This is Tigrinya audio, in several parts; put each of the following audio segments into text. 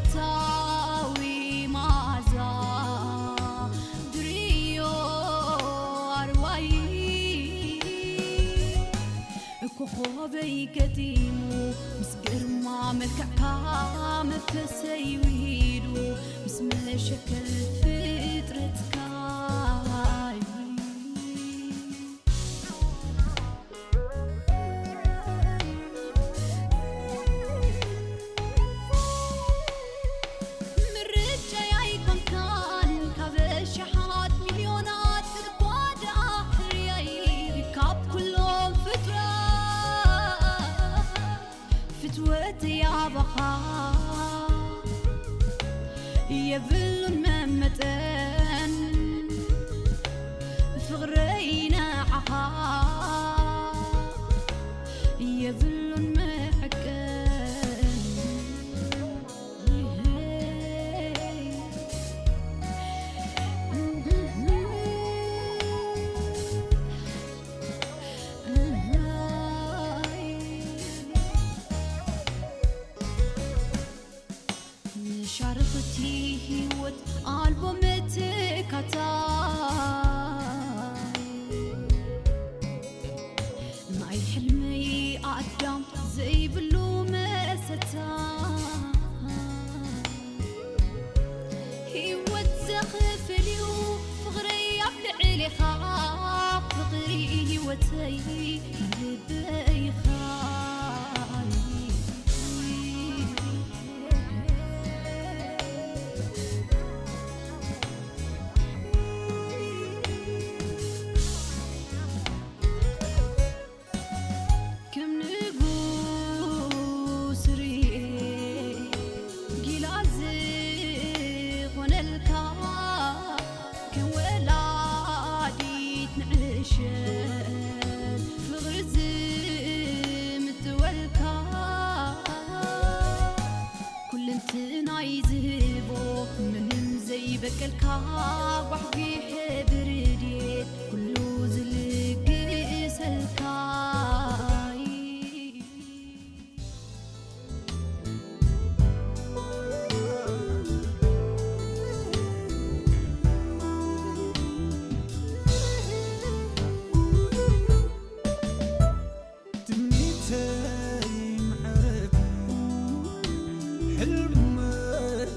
መዓልታዊ መዓዛ ድርዮ ኣርዋይ ኮኾበይ ገጢሙ ምስ ግርማ መልክዕካ መንፈሰይ ውሂዱ ምስ መሸከል ፍጥረትካ ምርጫይ ኣይኮንካን ካብ ኣሽሓት ሚልዮናት እኳ ደኣ ሕርያይ ካብ ኩሎም ፍጡራት ፍትወተይ ኣባኻ የብሉን መመጠን ፍቕረይ ንዓኻ የብሉን መዐቀን። መሻርኽቲ ህይወት ኣልቦ መተካታይ ናይ ሕልመይ ኣዳም ዘይብሉ መሰታ ህይወት ዘኽፍል እዩ ፍቕረይ ኣብ ልዕሌኻ ፍቕሪ ህይወተይ ልበይኻ ከም ንጉስ ርኤ ጊላ ዝኾነልካ ከም ወላዲት ንዕሸል ፍቕሪ ዝምጥወልካ ኩልንትናይ ዝህቦ ምንም ዘይበቀልካ ጓሕጒሐ ብርድየት ኩሉ ዝልግሰልካ ትምኒተይ ምዕብ ሕልመይ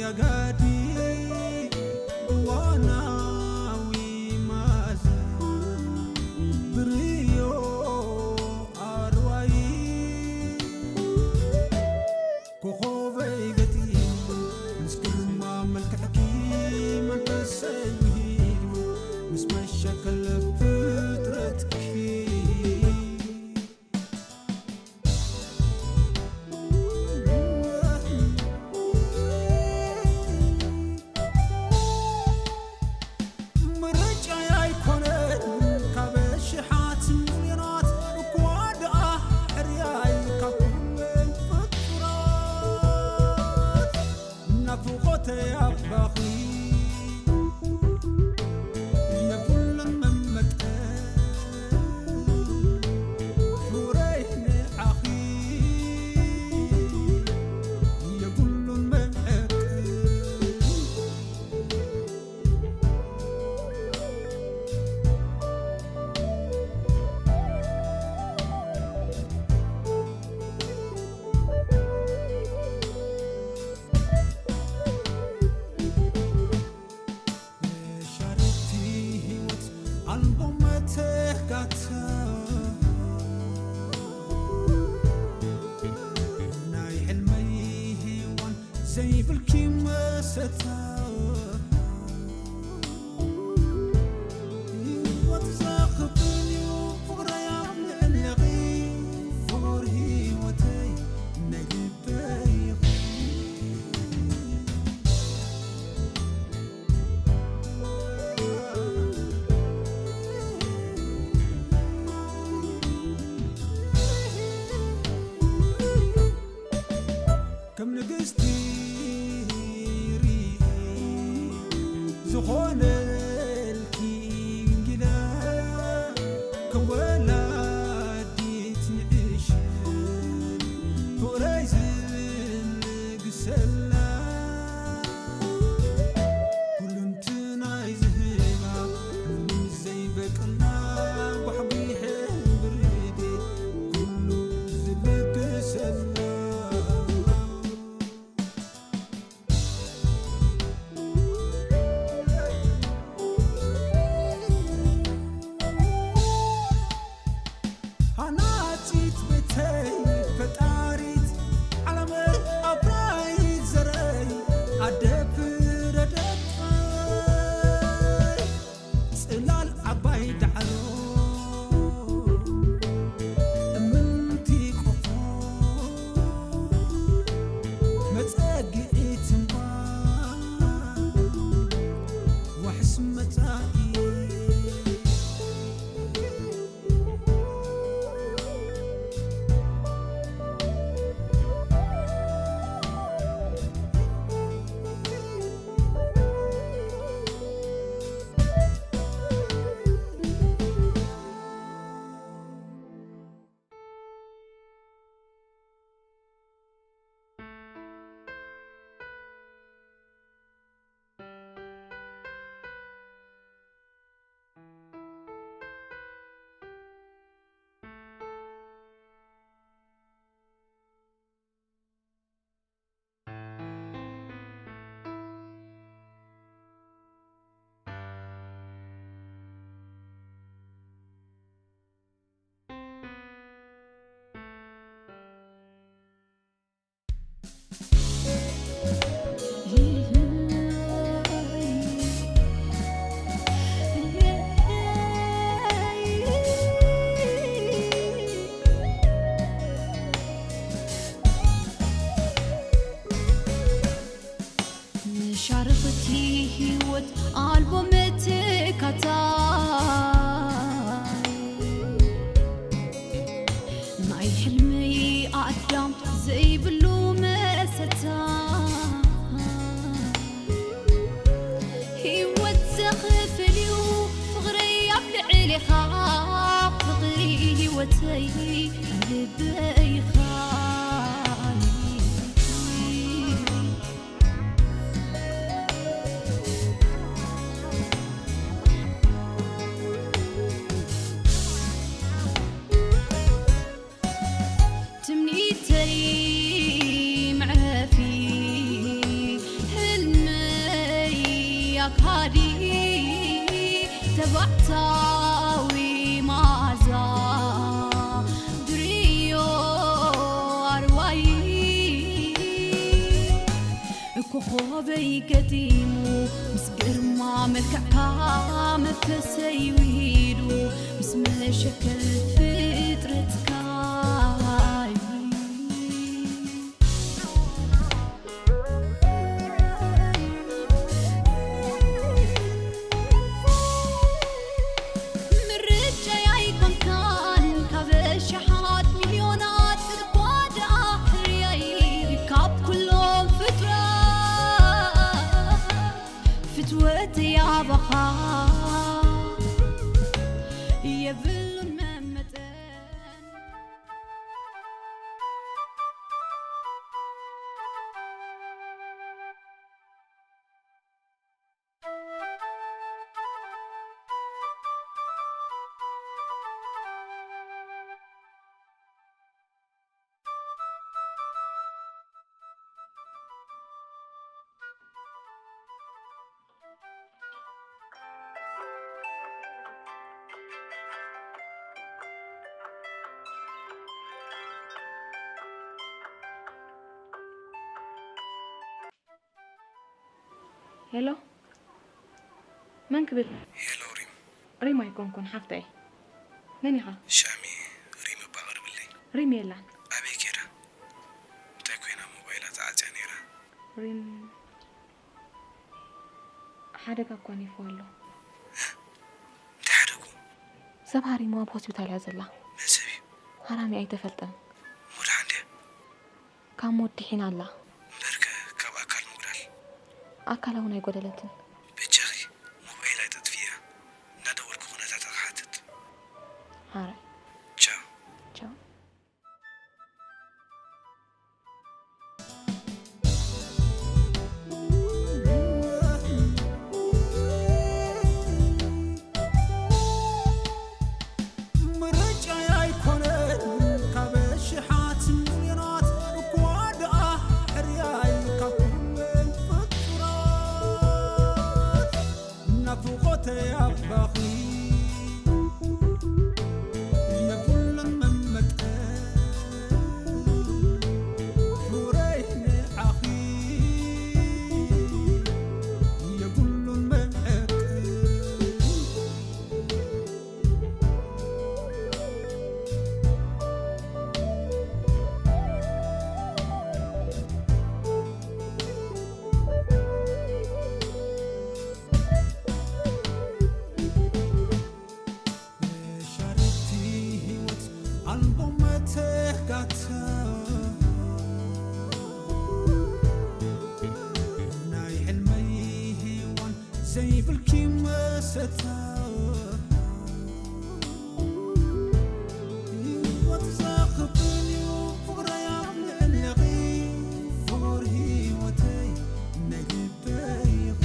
ኣጋዲ እዋናዊ ማዛ ብርዮ ኣርዋይ ኮኾበይ ገጢሙ ምስ ግርማ መልክዕኪ መንፈሰይ ውሂዱ ምስ መሸከል ፍጥረትኪ ምርጫይ ኣይኮነን ካብ ሽሓት ሚልዮናት እኳ ደኣ ሕርያይ ካብ ኩለን ፍጡራት ናፍቖተይ ኣባኺ የብሉን መመጠን ፍቕረይ ንዓኺ የብሉን መዐቀን መሻርኽቲ ህይወት ኣልቦ መተካእታ ናይ ሕልመይ ሄዋን ዘይብልኪ መሰታ ህይወት ዘኽብን እዩ ፍቕረይ ኣብ ልዕሌኺ ፍቑር ህይወተይ ናይ ልበይ ኢኺ ከም ንግስቲ ርኢ ዝኾነልኪ እንግዳ ከም ወላዲት ንእሽተይ ፍቕረይ ዝብል ንግሰላ ሻርኽቲ ህይወት ኣልቦ መተካታይ፣ ናይ ሕልመይ ኣዳም ዘይብሉ መሰታ። ህይወት ዘኽፍል እዩ ፍቕረይ ኣብ ልዕሌኻ፣ ፍቕሪ ህይወተይ ልበይኻ። ትምኒተይ መዕረፊ፣ ህልመይ ኣካሊ፣ ተባዕታዊ መኣዛ ድርዮ ኣርዋይ። ኮኾበይ ገጢሙ ምስ ግርማ መልክዕካ፣ መንፈሰይ ውሂዱ ምስ መሸከል ፍጥረትካ። ምርጫይ ኣይኮንካን ካብ ኣሽሓት ሚልዮናት፣ እኳ ደኣ ሕርያይ ካብ ኩሎም ፍጡራት። ፍትወተይ ኣባኻ የብሉን መመጠን። ሄሎ፣ መን ክብል? ሄሎ ሪም። ሪም ኣይኮንኩን፣ ሓፍተይ። መን ኢኻ? ሻሚ፣ ሪም እባ ቅርብለይ። ሪም የላን። ኣበይ ከይዳ? እንታይ ኮይና ሞባይላ ተዓጽያ ነይራ? ሪም ሓደጋ እኳ ኔፍዋ ኣሎ። እንታይ ሓደጉ? ሰብ ሃሪምዋ ኣብ ሆስፒታል እያ ዘላ። መን ሰብ እዩ? ሃራሚ ኣይተፈልጠን። ሙድሓን ድያ? ካብ ሞት ድሒና ኣላ። እምበርከ ካብ ኣካል ምጉዳል። ኣካላ እውን ኣይጎደለትን። በጃኺ ሞባይል ኣይተጥፍእያ፣ እናደወልኩ ኩነታታ ክሓትት። ሓራይ። ቻው። ቻው። ምርጫይ ኣይኮነን ካብ ሽሓት ሚልዮናት፣ እኳ ደኣ ሕርያይ ካብ ኩለን ፍጡራት። ናፍቖተይ ኣባኺ የብሉን መመጠን፣ ፍቕረይ ንዓኺ የብሉን መዐቀን። መሻርኽቲ ህይወት ኣልቦ መተካእታ፣ ናይ ሕልመይ ሄዋን ዘይብልኪ መሰታ። ህይወት ዘኽፍል እዩ ፍቕረይ ኣብ ልዕሌኺ፣ ፍቑር ህይወተይ ናይ ልበይ ኢኺ።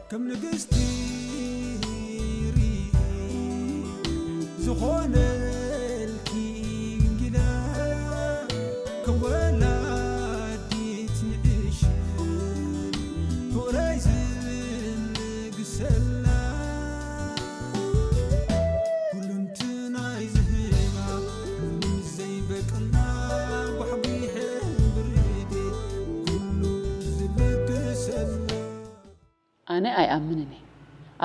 ከም ንግስቲ ሪኢ ዝኾነልኪ እንግዳ፣ ከም ወላዲት ንእሽቶ ፍቕረይ ዝልግሰላ። ኩሉንትናይ ዝህባ ምንም ዘይበቅላ፣ ጓሕጒሐ ብርዴ ኩሉ ዝልግሰላ። ኣነ ኣይኣምንን እየ።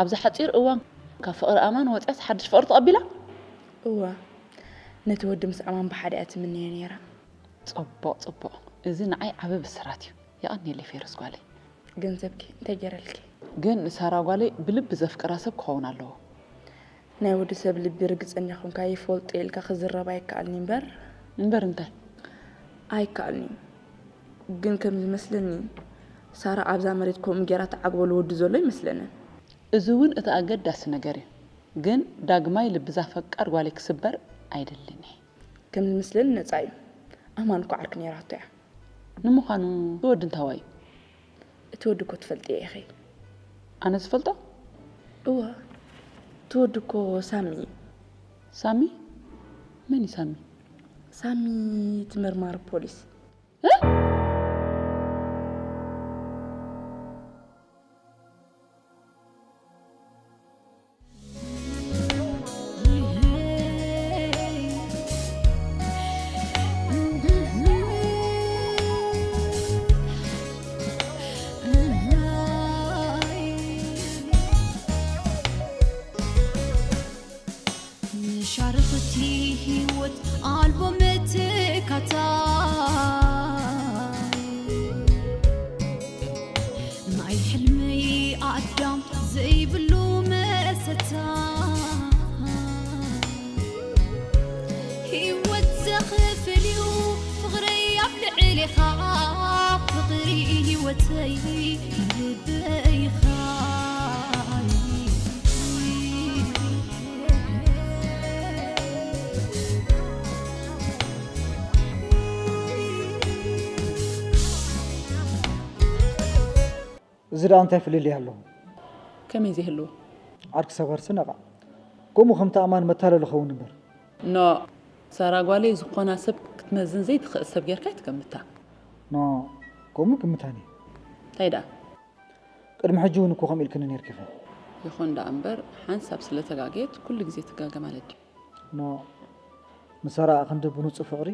ኣብዚ ሓጺር እዋን ካብ ፍቕሪ ኣማን ወጺኣስ ሓድሽ ፍቕሪ ተቐቢላ? እዋ፣ ነቲ ወዲ ምስ ኣማን ብሓደ እያ ትምነዮ ነይራ። ጽቡቕ ጽቡቕ። እዚ ንዓይ ዓቢ ብስራት እዩ። የቐንየለይ ፌሮዝ ጓለይ። ገንዘብኪ እንታይ ገይረልኪ? ግን ንሳራ ጓለይ ብልቢ ዘፍቅራ ሰብ ክኸውን ኣለዎ። ናይ ወዲ ሰብ ልቢ ርግጸኛ ኮንካ ይፈልጦ ኢልካ ክዝረብ ኣይከኣልኒ እምበር። እምበር እንታይ? ኣይከኣልኒ እዩ። ግን ከም ዝመስለኒ ሳራ ኣብዛ መሬት ከምኡ ጌራ ትዓግበሉ ወዲ ዘሎ ኣይመስለንን። እዚ እውን እቲ ኣገዳሲ ነገር እዩ። ግን ዳግማይ ልቢ እዛ ፈቃር ጓለይ ክስበር ኣይደልን እየ። ከም ዝመስለኒ ነጻ እዩ። ኣማን እኮ ዓርኪ ነይራቶ እያ። ንምዃኑ እቲ ወዲ እንታይ ዋይ እዩ? እቲ ወዲ እኮ ትፈልጥዮ ኢኺ። ኣነ ዝፈልጦ? እወ፣ እቲ ወዲ እኮ ሳሚ እዩ። ሳሚ? መን እዩ ሳሚ? ሳሚ እቲ መርማሪ ፖሊስ። መሻርኽቲ ህይወት ኣልቦ መተካታይ ናይ ሕልመይ ኣዳም ዘይብሉ መሰታ ህይወት ዘኽፍል እዩ ፍቕረይ ኣብ ልዕሌኻ ፍቕሪ ህይወተይ ልበይኻ እዚ ደኣ እንታይ ፍልልይ ኣለዎ? ከመይ ዘይህልዎ? ዓርኪ ሰባርሲ ነቓዕ። ከምኡ ከምቲ ኣማን መታለሊ ኸውን እምበር። ኖእ፣ ሳራ ጓለይ ዝኾና ሰብ ክትመዝን ዘይትኽእል ሰብ ጌርካ ኣይትገምታ። ኖእ፣ ከምኡ ግምታኒ። እንታይ ደኣ? ቅድሚ ሕጂ እውን እኮ ከምኡ ኢልክኒ ኔርኪ ኢኺ። ይኹን ደኣ እምበር ሓንሳብ ስለ ተጋግየት ኩሉ ግዜ ትጋገ ማለት ድዩ? ኖእ፣ ንሳራ ኣኽንዲ ብንጹህ ፍቕሪ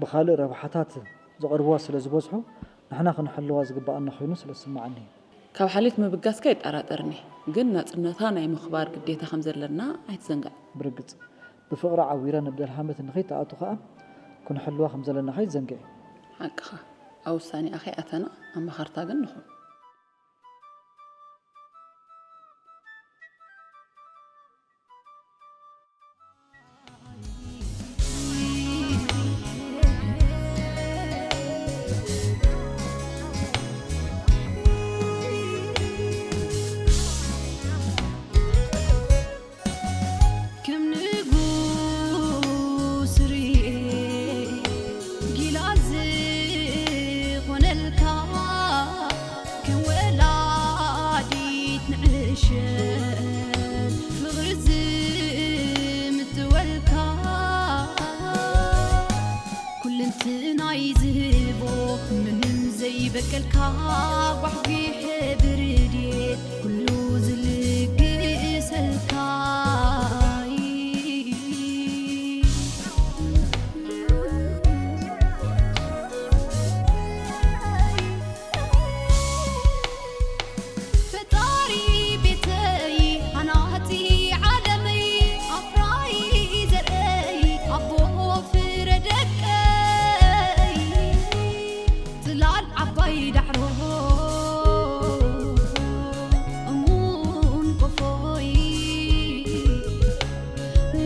ብኻልእ ረብሓታት ዘቐርብዋ ስለ ዝበዝሑ ንሕና ክንሕልዋ ዝግበኣና ኮይኑ ስለ ዝስምዓኒ እዩ። ካብ ሓልዮት ምብጋስኪ ኣይጠራጠርን እየ፣ ግን ናጽነታ ናይ ምኽባር ግዴታ ከም ዘለና ኣይትዘንግዒ። ብርግጽ፣ ብፍቕራ ዓዊራ ናብ ደልሃመት ንኸይትኣቱ ከኣ ክንሕልዋ ከም ዘለናኸ ኣይትዘንግዒ። ሓቅኻ፣ ኣብ ውሳኔኣ ከይኣተና ኣማኸርታ ግን ንኹን። ከም ንጉስ ርኤ ጊላ ዝኾነልካ ከም ወላዲት ንዕሸል ፍቕሪ ዝምጥወልካ ኩልንትናይ ዝህቦ ምንም ዘይበቀልካ ጓሕጒሐ ብርድየት ኩሉ ዝልግሰልካ ፈጣሪ ቤተይ ሃናጺ ዓለመይ ኣፍራዪ ዘርእይ ኣቦ ፍረ ደቀይ ጽላል ዓባይ ዳዕሮ እሙን ቆፎይ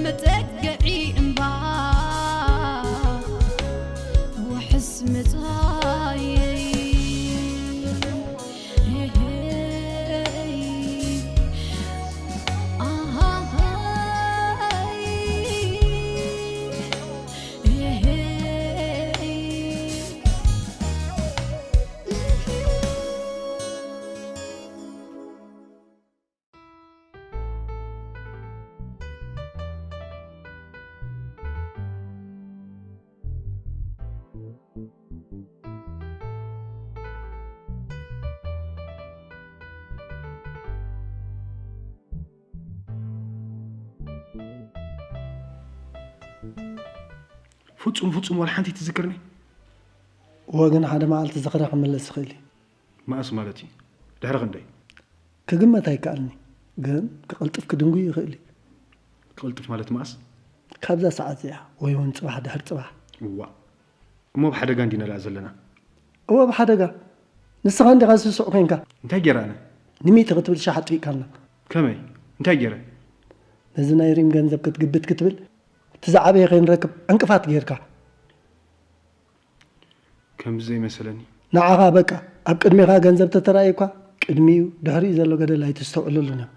መጸግዒ እምባ ዋሕስ መጻየይ ፍጹም ፍጹም ዋላ ሓንቲ ትዝክርኒ? እወ ግን ሓደ መዓልቲ ዝኽረ ክምለስ ይኽእል እዩ። መኣስ ማለት እዩ? ድሕሪ ክንደይ? ክግመት ኣይከኣልኒ፣ ግን ክቕልጥፍ ክድንጉ ይኽእል እዩ። ክቕልጥፍ ማለት መኣስ? ካብዛ ሰዓት እዚኣ ወይ እውን ጽባሕ ድሕሪ ጽባሕ። እዋ እሞ ኣብ ሓደጋ እንዲና ደኣ ዘለና። እወ ብሓደጋ። ንስኻ እንዲኻ ስሱዕ ኮንካ። እንታይ ገይረ ኣነ? ንሚእቲ ክትብል ሻሕ ኣጥፊእካና። ከመይ? እንታይ ገይረ? ነዚ ናይ ሪም ገንዘብ ክትግብት ክትብል እቲ ዝዓበየ ከይንረክብ ዕንቅፋት ገይርካ። ከምዚ ዘይመሰለኒ። ንዓኻ በቃ ኣብ ቅድሜኻ ገንዘብ ተተራእየ እኳ ቅድሚኡ ድሕሪኡ ዘሎ ገደል ኣይተስተውዕለሉን እዮም።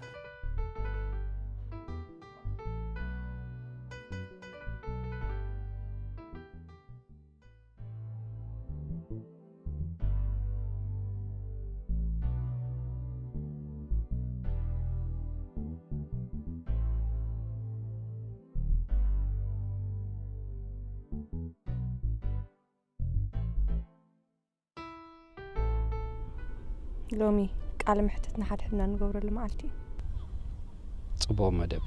ሎሚ ቃለ መሕትት ንሓድሕድና ንገብረሉ መዓልቲ እዩ። ጽቡቕ መደብ።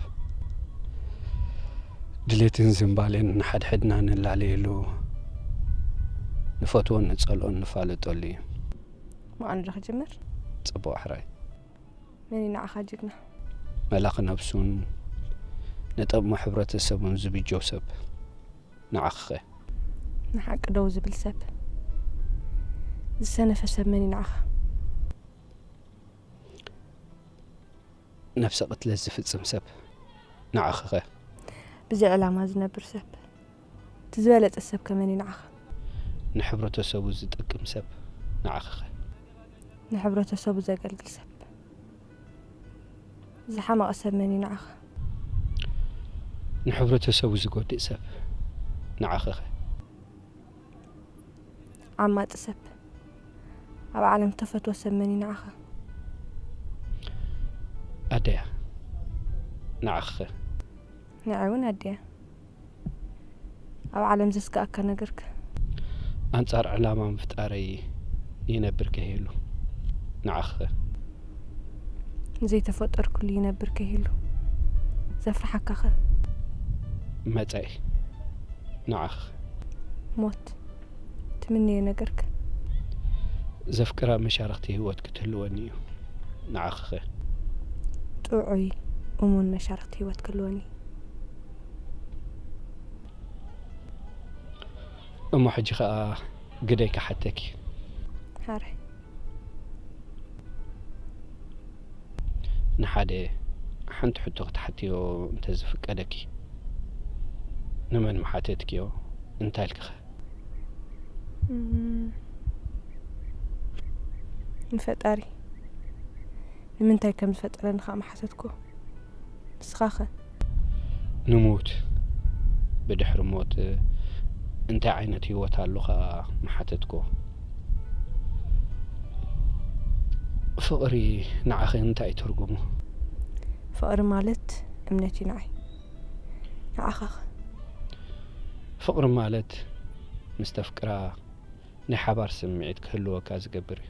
ድሌትን ዝንባሌን ንሓድሕድና ንላለየሉ፣ ንፈትዎን ንጸልኦን ንፋለጠሉ እዩ። መኣኑ ዶ ክጅምር? ጽቡቕ ሕራይ። መን እዩ ንዓኻ ጅግና? መላኺ ነብሱን ነጠቕሚ ሕብረተሰቡን ዝብጀው ሰብ። ንዓኺኸ? ንሓቂ ደው ዝብል ሰብ። ዝሰነፈ ሰብ መን እዩ ንዓኻ? ነብሰ ቅትለት ዝፍጽም ሰብ። ንዓኺኸ? ብዘይ ዕላማ ዝነብር ሰብ። እቲ ዝበለጸ ሰብ ከ መን እዩ ንዓኻ? ንሕብረተሰቡ ዝጠቅም ሰብ። ንዓኺኸ? ንሕብረተሰቡ ዘገልግል ሰብ። ዝሓመቐ ሰብ መን እዩ ንዓኻ? ንሕብረተሰቡ ዝጎድእ ሰብ። ንዓኺኸ? ዓማጺ ሰብ። ኣብ ዓለም ተፈትዎ ሰብ መን እዩ ንዓኻ? ኣደያ። ንዓኺኸ? ንዓይ እውን ኣደያ። ኣብ ዓለም ዘስግኣካ ነገርክ? ኣንጻር ዕላማ ምፍጣረይ ይነብር ከይህሉ። ንዓኺኸ? ዘይተፈጠርኩሉ ይነብር ከይህሉ። ዘፍርሓካኸ? መጻኢ። ንዓኺኸ? ሞት። ትምነዮ ነገርክ? ዘፍቅራ መሻርኽቲ ህይወት ክትህልወኒ እዩ። ንዓኺኸ? ጥዑይ፣ እሙን መሻርኽቲ ህይወት ክህልወኒ። እሞ ሕጂ ኸኣ ግደይ ክሓተኪ። ሓራይ። ንሓደ ሓንቲ ሕቶ ክትሓትዮ እንተዝፍቀደኪ፣ ንመን ምሓተትክዮ? እንታይ ኢልኪኸ? እም፣ ንፈጣሪ። ንምንታይ ከም ዝፈጠረኒ ከኣ ምሓተትኩ። ንስኻኸ? ንሞት፣ ብድሕሪ ሞት እንታይ ዓይነት ህይወት ኣሎ ከኣ ምሓተትኩ። ፍቕሪ ንዓኺ እንታይ እዩ ትርጉሙ? ፍቕሪ ማለት እምነት እዩ ንዓይ። ንዓኻኸ? ፍቕሪ ማለት ምስ ተፍቅራ ናይ ሓባር ስምዒት ክህልወካ ዝገብር እዩ።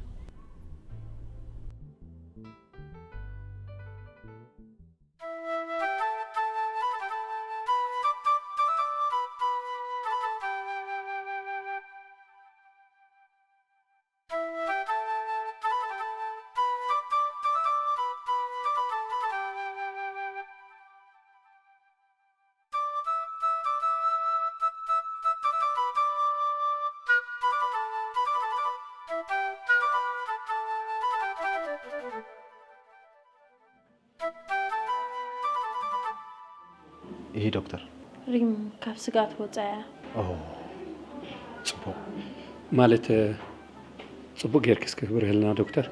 ይሄ ዶክተር ሪም ካብ ስግኣት ወፃ እያ። ጽቡቅ ማለት ጽቡቅ ጌርኪ እስኪ ክብርህልና ዶክተር።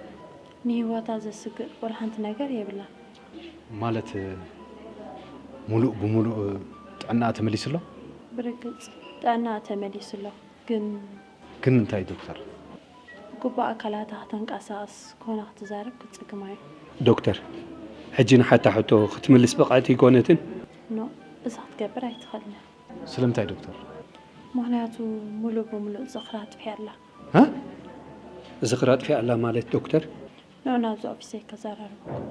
ንህይወታ ዘስግእ ወላ ሓንቲ ነገር የብላ። ማለት ሙሉእ ብሙሉእ ጥዕና ተመሊሱ ኣሎ? ብርግፅ ጥዕና ተመሊሱ ኣሎ ግን ግን እንታይ ዶክተር? ግቡእ ኣካላታ ከተንቀሳቕስ ኮነ ክትዛረብ ክትፅግማ እዩ። ዶክተር ሕጂ ንሓታ ሕቶ ክትምልስ ብቕዕቲ ኣይኮነትን? ኖ እዛ ክትገብር ኣይትኽእልን። ስለምንታይ ዶክተር? ምኽንያቱ ሙሉእ ብሙሉእ ዝኽራ ኣጥፊኣ ኣላ። ዝኽራ ኣጥፊኣ ኣላ ማለት ዶክተር? ንዑ ናብዚ ኦፊሰይ ከዘራርበኩም።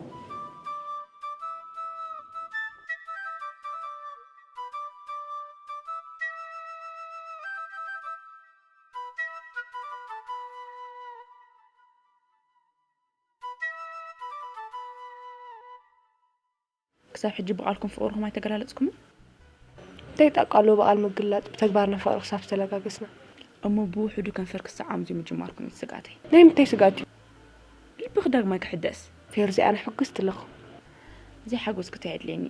ክሳብ ሕጂ ብቓልኩም ፍቕርኹም ኣይተገላለጽኩምን? እንታይ ይጠቃሎ ብቓል ምግላጽ ብተግባርና ፍቕሪ ክሳብ ዝተለጋገስና። እሞ ብውሕዱ ከንፈር ክሰዓም እዚ ምጅማርኩም እዩ ስግኣተይ። ናይ ምንታይ ስግኣት እዩ? ልብኺ ዳግማይ ክሕደስ። ፌርዚ ኣነ ሕጉስቲ ኣለኹ። ዘይሓጎስኪ እንታይ የድልየኒ?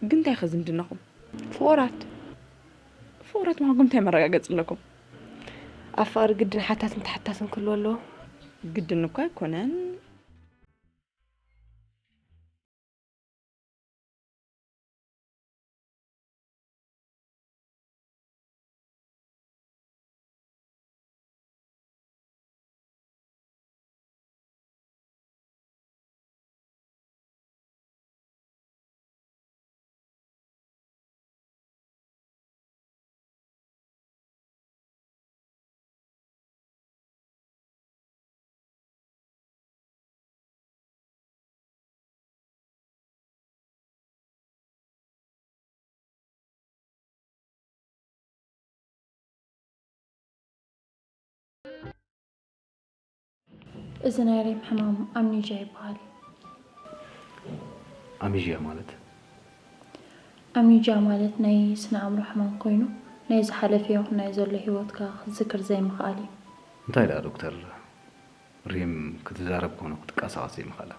ግን እንታይ ኸ ዝምድናኹም? ፍቑራት። ፍቑራት ምዃንኩም እንታይ መረጋገጺ ኣለኩም? ኣብ ፍቕሪ ግድን ሓታትን ተሓታትን ክህልዎ ኣለዎ። ግድን እኳ ኣይኮነን። እዚ ናይ ሬም ሕማም ኣምኒዥያ ይበሃል። ኣሚዥያ ማለት? ኣምኒዥያ ማለት ናይ ስነ ኣእምሮ ሕማም ኮይኑ ናይ ዝሓለፈ ይኹን ናይ ዘሎ ህይወትካ ክትዝክር ዘይምኽኣል እዩ። እንታይ ደኣ ዶክተር ሬም ክትዛረብ ኮነ ክትንቀሳቐስ ዘይምኽኣላ?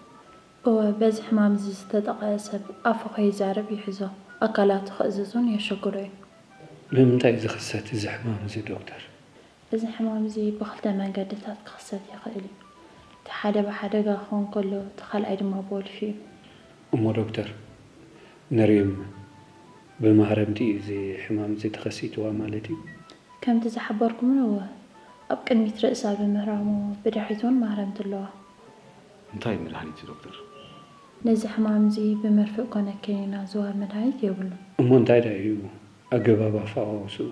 እወ በዚ ሕማም እዚ ዝተጠቕዐ ሰብ ኣፉ ከይዛረብ ይሕዞ፣ ኣካላቱ ከእዝዝ እውን የሸግሮ እዩ። ብምንታይ እዩ ዝኽሰት እዚ ሕማም እዚ ዶክተር? እዚ ሕማም እዚ ብኽልተ መንገድታት ክኽሰት ይኽእል እዩ። እቲ ሓደ ብሓደጋ ክኸውን ከሎ እቲ ካልኣይ ድማ ብወልፊ እዩ። እሞ ዶክተር፣ ንሪም ብማህረምቲ እዩ እዚ ሕማም እዚ ተኸሲትዋ ማለት እዩ? ከምቲ ዝሓበርኩምን እወ፣ ኣብ ቅድሚት ርእሳ ብምህራሙ ብድሕሪት እውን ማህረምቲ ኣለዋ። እንታይ እዩ መድሃኒቱ ዶክተር? ነዚ ሕማም እዚ ብመርፍእ ኮነ ኬኒና ዝወሃብ መድሃኒት የብሉን። እሞ እንታይ ደኣ እዩ ኣገባብ ኣፈዋውስኡ?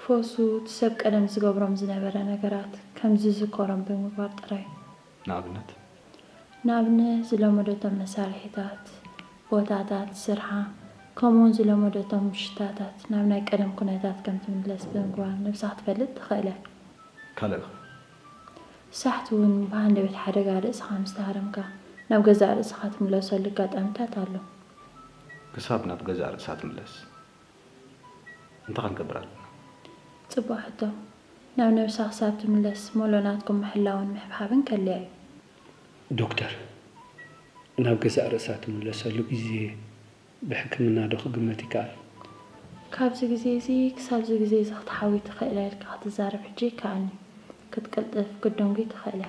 ፈውሱ እቲ ሰብ ቀደም ዝገብሮም ዝነበረ ነገራት ከም ዝዝከሮም ብምግባር ጥራይ እዩ። ንኣብነት? ንኣብነት ዝለመደቶም መሳርሒታት፣ ቦታታት ስርሓ፣ ከምኡውን ዝለመደቶም ሽታታት ናብ ናይ ቀደም ኩነታት ከም ትምለስ ብምግባር ነብሳ ክትፈልጥ ትኽእል እያ። ካልእ ኸ? ሳሕቲ እውን ብሃንደበት ሓደጋ ርእስኻ ምስ ተሃረምካ ናብ ገዛእ ርእስኻ ትምለሰሉ ኣጋጣሚታት ኣሎ። ክሳብ ናብ ገዛእ ርእሳ ትምለስ እንታይ ክንገብር ኣለና? ጽቡቕ ሕቶ። ናብ ነብሳ ክሳብ ትምለስ መሎ ናትኩም ምሕላውን ምሕብሓብን ከድልያ እዩ። ዶክተር፣ ናብ ገዛእ ርእሳ ትምለሰሉ ግዜ ብሕክምና ዶ ክግመት ይከኣል? ካብዚ ግዜ እዚ ክሳብዚ ግዜ እዚ ክትሓዊ ትኽእል እያ ኢልካ ክትዛረብ ሕጂ ኣይከኣልን እዩ። ክትቅልጥፍ፣ ክትደንጉይ ትኽእል እያ።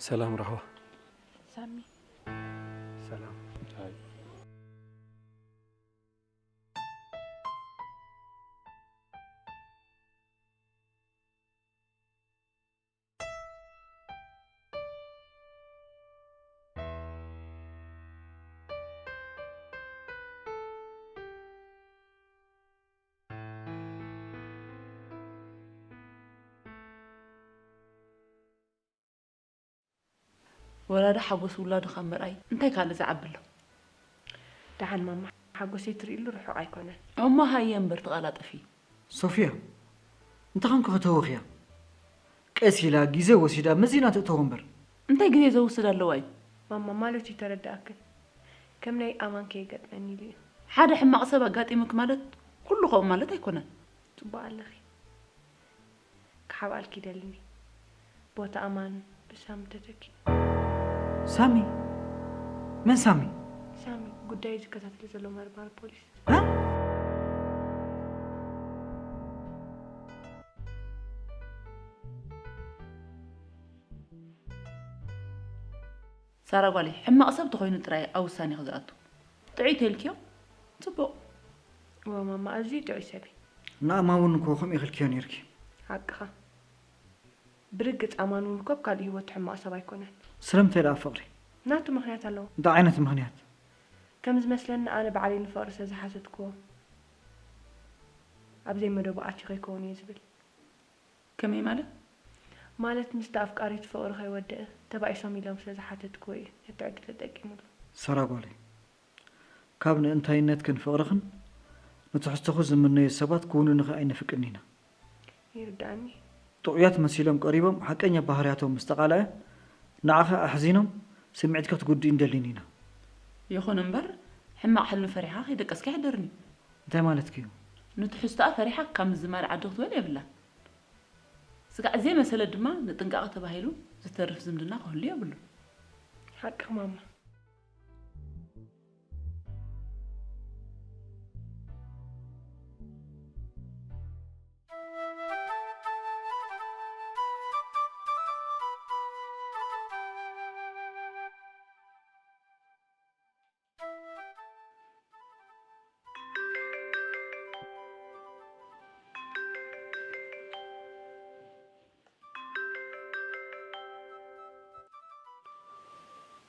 ሰላም ራህዋ። ሳሚ። ሰላም። ወላዲ ሓጎስ ውላዱ ካብ ምርኣይ እንታይ ካልእ ዝዓቢ ኣሎ? ደሓን ማማ፣ ሓጎሰይ ትርእይሉ ርሑቕ ኣይኮነን። እሞ ሃየ እምበር ተቓላጠፊ። ሶፍያ፣ እንታይ ኾንኪ ከተወኽያ? ቀስ ኢላ ግዜ ወሲዳ መዚና ትእተዎ እምበር። እንታይ ግዜ ዘውስድ ኣለዋ እዩ? ማማ፣ ማለቱ ይተረድኣክን። ከም ናይ ኣማን ከይገጥመኒ ኢሉ እዩ። ሓደ ሕማቕ ሰብ ኣጋጢሙኪ ማለት ኩሉ ከምኡ ማለት ኣይኮነን። ጽቡቕ ኣለኺ። ክሓብኣልኪ ይደልኒ። ቦታ ኣማን ብሳሚ ተተኪኡ። ሳሚ? መን ሳሚ? ሳሚ ጉዳዩ ዝከታተል ዘሎ መርማሪ ፖሊስ። እ? ሳራ ጓለይ፣ ሕማቕ ሰብ ተኾይኑ ጥራይ ኣብ ውሳኔኺ ዝኣቱ። ጥዑይ ተልክዮ? ጽቡቕ። እወ ማማ፣ ኣዝዩ ጥዑይ ሰብ እዩ። ንኣማ እውን እኮ ከምኡ ኢኽልክዮ ነይርኪ። ሓቅኻ። ብርግጽ ኣማን እውን እኮ ኣብ ካልእ ህይወቱ ሕማቕ ሰብ ኣይኮነን። ስለምንታይ ደኣ ፍቕሪ? ናቱ ምኽንያት ኣለዎ። እንታይ ዓይነት ምኽንያት? ከም ዝመስለኒ ኣነ ባዕለይ ንፍቕሪ ስለ ዝሓተትክዎ ኣብ ዘይመደቡ ኣትዩ ከይከውን እየ ዝብል። ከመይ ማለት? ማለት ምስቲ ኣፍቃሪቱ ፍቕሪ ከይወደአ ተባኢሶም ኢሎም ስለ ዝሓተትክዎ እዩ ነቲ ዕድል ተጠቂሙሉ። ሳራ ጓለይ፣ ካብ ንእንታይነትክን ፍቕርኽን ንትሕዝቶኺ ዝምነዩ ሰባት ክውንኑኺ ኣይንፍቅድን ኢና። ይርድኣኒ። ጥዑያት መሲሎም ቀሪቦም ሓቀኛ ባህርያቶም ምስ ተቓልዐ ንዓኺ ኣሕዚኖም ስምዒትኪ ክትጉድኡ ኣይንደልን ኢና። ይኹን እምበር ሕማቕ ሕልሚ ፈሪሓ ከይደቀስኪ ኣይሕደርን እዩ። እንታይ ማለትኪ እዩ? ንትሕዝቶኣ ፈሪሓ ካብ ምዝማድ ዓዲ ክትበል የብላን። ስጋዕ ዘይመሰለ ድማ ንጥንቃቐ ተባሂሉ ዝተርፍ ዝምድና ክህሉ የብሉን። ሓቅኺ ማማ።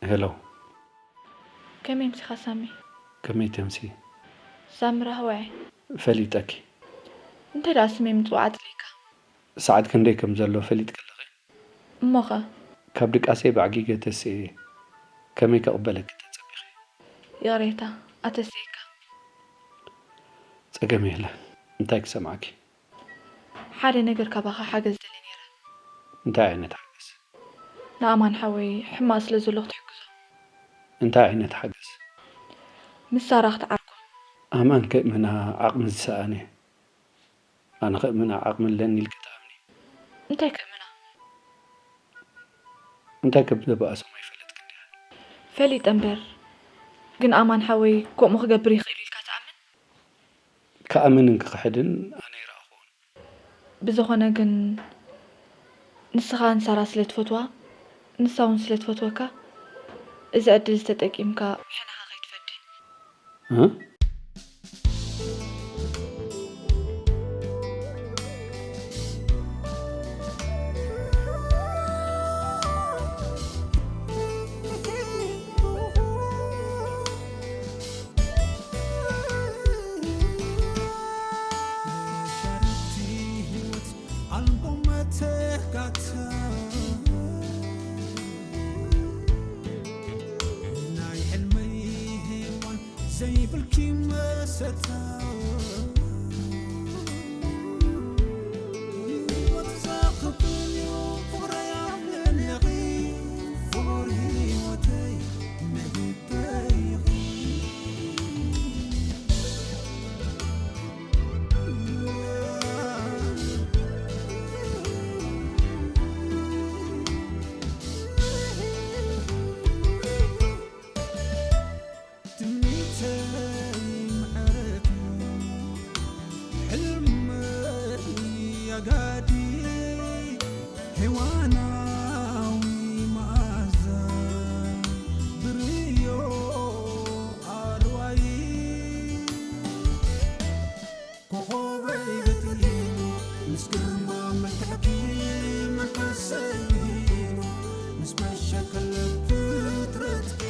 ሄሎ። ከመይ ኣምሲኻ ሳሚ? ከመይ ተምሲ? ሳሚ ራህዋይ። ፈሊጠኪ። እንታይ ደኣ ስመይ ምጽዋዕ ኣጽሊእካ? ሰዓት ክንደይ ከም ዘሎ ፈሊጥኪ ኣለኺ? እሞኸ? ካብ ድቃሰይ ባዕጊገ ተሲኤ እየ። ከመይ ከቕበለኪ ተጸቢኺ? ይቕሬታ፣ ኣተሲኤካ። ጸገም የለን። እንታይ ክሰምዓኪ? ሓደ ነገር ካባኻ ሓገዝ ደልየ ነይረ። እንታይ ዓይነት ሓገዝ? ንኣማን ሓወይ ሕማቕ ስለ ዘሎ ክትሕግዞ። እንታይ ዓይነት ሓገዝ? ምስ ሳራ ክትዓርኮ። ኣማን ከእምና ዓቕሚ ዝሰኣነ፣ ኣነ ከእምና ዓቕሚ ኣለኒ ኢልኪ ትኣምኒ? እንታይ ከእምና? እንታይ ከም ዘባእሶም ኣይፈለጥክን ዲኻ? ፈሊጠ እምበር፣ ግን ኣማን ሓወይ ከምኡ ክገብር ይኽእል ኢልካ ትኣምን? ክኣምንን ክኽሕድን ኣነ ኣይረኣኹን። ብዝኾነ ግን ንስኻ ንሳራ ስለ ትፈትዋ፣ ንሳ እውን ስለ ትፈትወካ፣ እዚ ዕድል እዚ ተጠቂምካ ሕነኻ ከይትፈዲ። እ? ሻረቲ ህይወት ኣልቦ መተካእታ፣ ናይ ሕልመይ ሄዋን ዘይብልኪ መሰታ። ህይወት ዘኽብን እዩ ፍቕረይ ኣለኺ፣ ፍቕሪ ህይወተይ መሂበይ ኢኺ። ትምኒተይ መዕረፊ፣ ሕልመይ ኣጋዲ፣ ሄዋናዊ መኣዛ ብርዮ ኣርዋይ። ኮኾበይ በትሊኑ፣ ምስ ግርማ መልክዕኪ መንፈሰይ ውሂኑ፣ ምስ መሸከለ ፍጥረትኪ።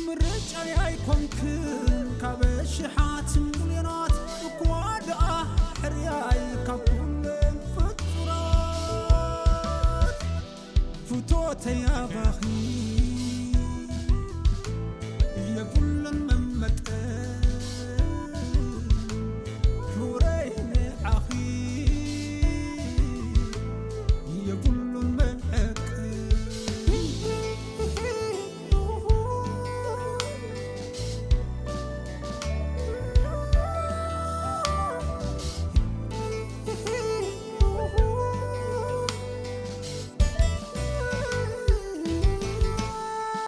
ምርጫይ ኣይኮንክን ካብ ሽሓት ሚልዮናት፣ እኳ ደኣ ሕርያይ ካብ ኩለን ፍጡራት። ፍቶተይ ኣባኺ የብሉን መመጠን።